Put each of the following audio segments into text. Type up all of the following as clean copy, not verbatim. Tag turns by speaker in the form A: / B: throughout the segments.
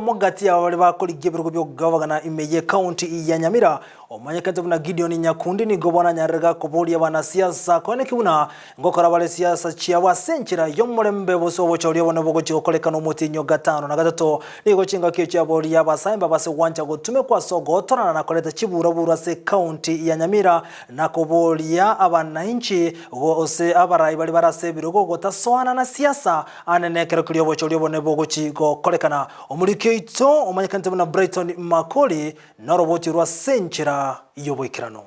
A: Oyomo gati yabo baria bakorigia ebirogo bi'okogabagana ime y'Ekaunti ya Nyamira, omanyekete buna Gideon Nyakundi nigo bono anyarire gakoboria abanasiasa koeneki buna ngokora bare siasa chiabo ase enchera y'omorembe bose obochori obonene bogochia gokorekana omotienyi o gatano na gatato. Nigo chingaki echio aboria abasae mbabase gwancha gotumekwa ase ogotorana na koreta chiburaburu ase Ekaunti ya Nyamira na koboria abanainchi gose abarai baria bare ase ebirogo gotasoana na siasa Aane nekero keria obochori obonene bogochi gokorekana. Omoriki oito omanyekanete buna Brighton Makori noroboti orwo ase enchera y'oboikeranu.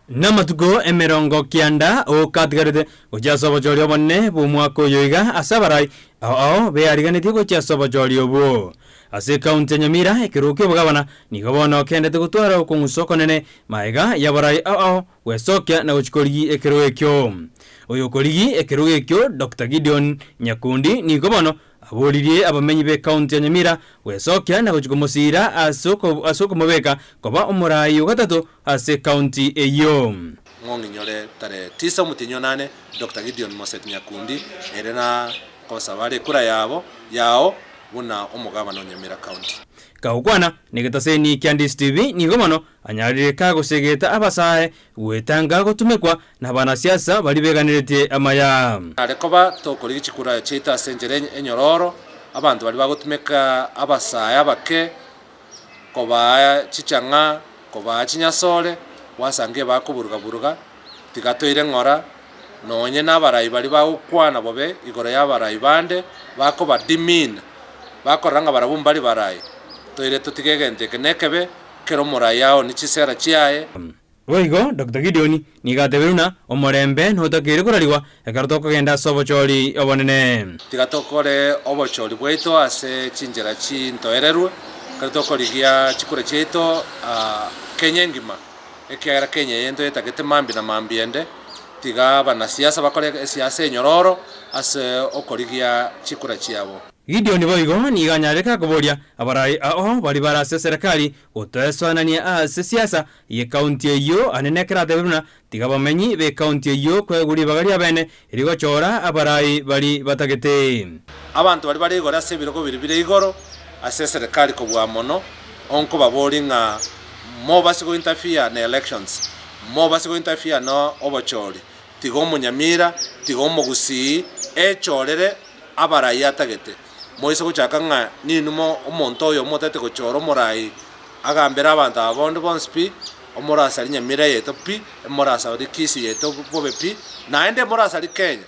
B: Namatuko 90 okatigarete gochia ase obochori obonene bw'omwaka oyo iga ase abarai ao ao beariganetie gochia ase obochori obwo. Ase ekaunti ya Nyamira ekerogo ki'obogabana nigo bono kendete gotwara okong'usa okonene magega y'abarai ao ao Gwesokia na gochia korigi ekerogo ekio. Oyokorigi ekerogo ekio, Doctor Gideon Nyakundi, nigo bono aboririe abamenyi b'ecounty ya Nyamira gwesokia na gochia komosiira ase ase okomobeka koba omoraai ogatato ase ecounty eyio.
C: Ng'ong'inyore tarehe tisa omotienyi onane, Doctor Gideon Moseti Nyakundi ere na kosaba are ekura yabo yao buna omogabana o Nyamira County.
B: Kagokwana negetaseni kia Ndisi TV nigo bono Anyarire kagosegeta abasae gwetanga gotumekwa nabanasiasa baria beganeretie amaya.
C: Nare koba tokorigia chikura chiaito ase enchera enyororo, abanto baria bagotumeka abasae abake kobaa chichang'a, kobaa chinyasore, gwasangia bakoburuga-buruga, tiga toire ng'ora, nonye nabarai baria bagokwana bobe igoro y'abarai bande, bakoba demean, bakorora ng'a barabwo mbari barai, toire totige egento eke nekebe. Kera omorai aonie chisera chiaye.
B: Boigo Doctor Gideon nigo atebire buna omorembe notakeire korarigwa ekero tokogenda ase obochori obonene.
C: Tiga tokore obochori bwaito ase chinchera chintoererwe, ekero tokorigia chikura chiaito Kenya engima, ekiagera Kenya eye ntoyetagete mambia na mambia ende, tiga abanasiasa bakore esiasa enyororo ase okorigia chikura chiabo.
B: Gideoni boigo nigo anyarete akoboria abarai ao baria bare ase eserekari gotoesoanania ase siasa y'ekaunti eyio ane nekero atebire buna tiga abamenyi b'ekaunti eyio koegwa ribaga riabene erio gochora abarai baria batagete.
C: Abanto baria bare igoro ase ebirogo biria bire igoro ase eserekari kobua mono, onkobabori ng'a mobase go interfere na elections, mobase go interfere na obochori, tiga omonyamira, tiga omogusii echorere abarai atagete. Moise gochaka ng'a ninwe omonto oyomo otagete gochora omorai agambere abanto aba bonde bonsi pi, omorasari Nyamira yaito pi, omorasari Kisii yaito bobe pi, naende morasari Kenya.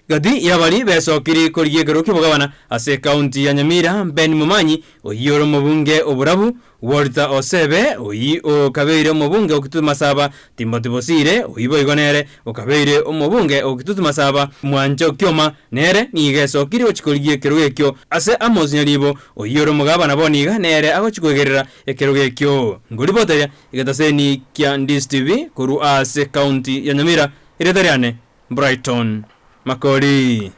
B: Gati y'abaria besokiri korigia ekerogo ki'obogabana ase ekaunti ya Nyamira, Ben Momanyi, oyio ore omobunge o Borabu, Walter Osebe, oyio okabeire omobunge o Kitutu Masaba, Timothy Bosire, oyio boigo nere okabeire omobunge o Kitutu Masaba, Mwancha Okioma nere nigo esokire gochia korigia ekerogo ekio ase Amos Nyaribo, oyio ore omogabana bono iga nere agochia koegerera ekerogo ekio. Nkoripoteria egetaseni kia Ndisi TV korwa ase county ya Nyamira, erieta riane Brighton Makori.